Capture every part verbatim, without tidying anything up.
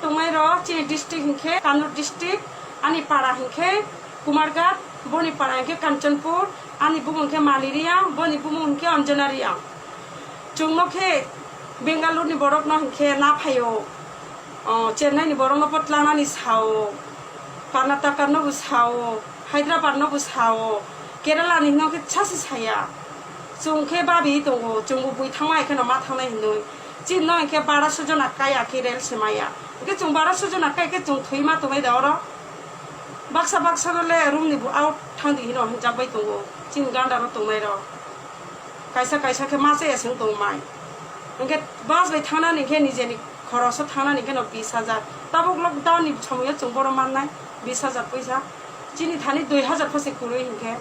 Tongnai rok chini district hinkhe Kannur district, ani para hinkhe Kumarghat, boni para hinkhe Kanchanpur, ani bumung hinkhe Mali Reang, boni bumung hinkhe Anjana Reang. Chwngno khe Bengaluru ni borok no hinkhe na phaio, o, Chennai ni borok no bo tlangnani sao, Karnataka no bo sao, Hyderabad no bo sao, Kerala ni no khe sasi saya. Chwng khe babi tongo, chwng bo bui thangma hai kheno ma thangnai hinwi. Chini no hinkhe bara sujona kaya khe rel se maya. Hinkhe chwng bara sujona kai khe chwng thwi ma tongnai da oro. Baksa baksa no le room ni bo out thang di hino hinjak bai tongo. Chini ganda ro tongnai rok. Kaisa kaisa khe ma chaya se wng tong mai. Hinkhe bus bai thangnani hinkhe nijeni khoroso thangnani hinkhe no bis hajar. Tabuk lockdown ni somoyo chwng boro mannai bis hajar poisa. Chini thani dui hajar pho se kwrwi hinkhe.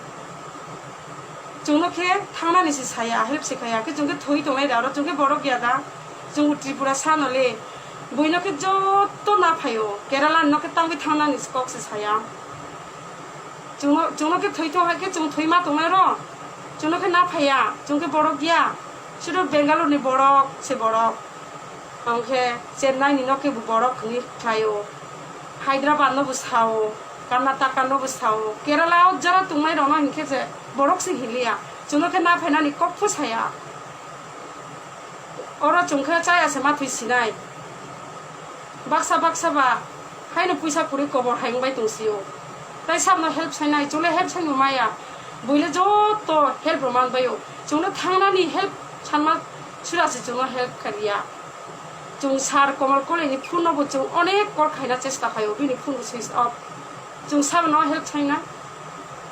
Chwngno khe thangnani se saya, help se khaya. Khe chwng khe thwi tongnai da oro, chwng khe borok ya da. Chwng Tripura sano le. Buino khe jotto na phaio. Kerala no khe tangwi thangnani se kok se saya. Chwngno, chwngno khe thwi thung hai khe chwng thwi ma tongnai ro. Chwngno khe na phaiya, chwng khe borok ya. Sudu Bengaluru ni borok se borok. Hwnkhe Chennai ni no khe bo borok hwnwi khlaio. Hyderabad no bo sao, Karnataka no bo sao. Kerala o jora tongnai rok no hinkhe je borok se hinliya. Chwngno khe na phainani kok pho saya. Oro chwng khe chaya se ma thwi sinai. Baksa baksa ba haino puisa kwrwi kobor hai wngbai tong sio. Tai sabno help sainai, chwngno help saino maya. Buile jotto help rw man baio. Chwngno thangnani help sanma sura se chwngno help kariya. Chwng sir Komal Kolini phone no bo chwng onek call khaina chesta khaio, bini phone bo switch off. Chwng sabno help saina.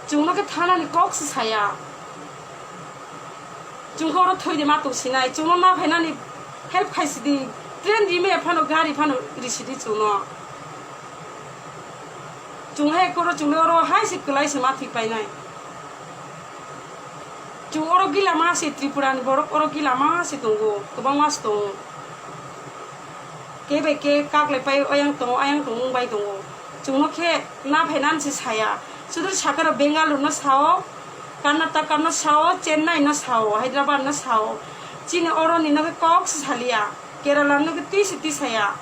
Chwngno khe thangnani kok se saya. Chwng khe oro thwi di ma tong sinai, chwngno na phainani help khai sidi, train rime phano, gari phano ri sidi chwngno. Chwng hai koro chwngno oro hai se kwlai se ma thwi painai. Chwng oro gila ma se, Tripura ni borok oro gila ma se tongo, kwbangma se tongo. Khe bai khe kaklai pai oyang tongo, ayang tongo wng bai tongo. Chwngno khe na phainani se saya. Sudu sakha rok Bengaluru no sao, Karnataka no sao, Chennai no sao, Hyderabad no sao. Chini oro ni no khe kok se saliya. Kerala no khe twi se twi saya.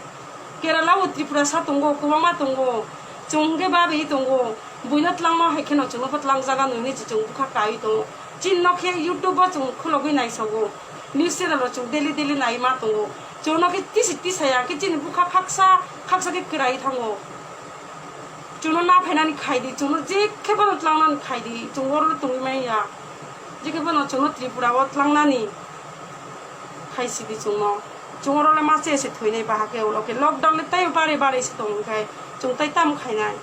Kerala o Tripura sa tongo, kwbangma tongo. Chwng khe babi tongo. Buino tlangma hai kheno chwngno bo tlang jaga nwi nwi chwng bwkha kai tongo. Chini no khe YouTube o chwng khulogwi naisogo. News channel o chwng daily daily nai ma tongo. Chwngno khe tisi tisa ya khe chini bwkha khaksa khaksa khe kwrai thango. Chwngno na phainani khai di, chwngno je khe bono tlangnani khai di, chwng oro tongwi manya. Je khe bono chwngno Tripura o tlangnani khai sidi chwngno. Chwng oro le ma che se thoinai bahai khe ulo khe lockdown le tei bare bare se tong khai chwng tai tam khainai.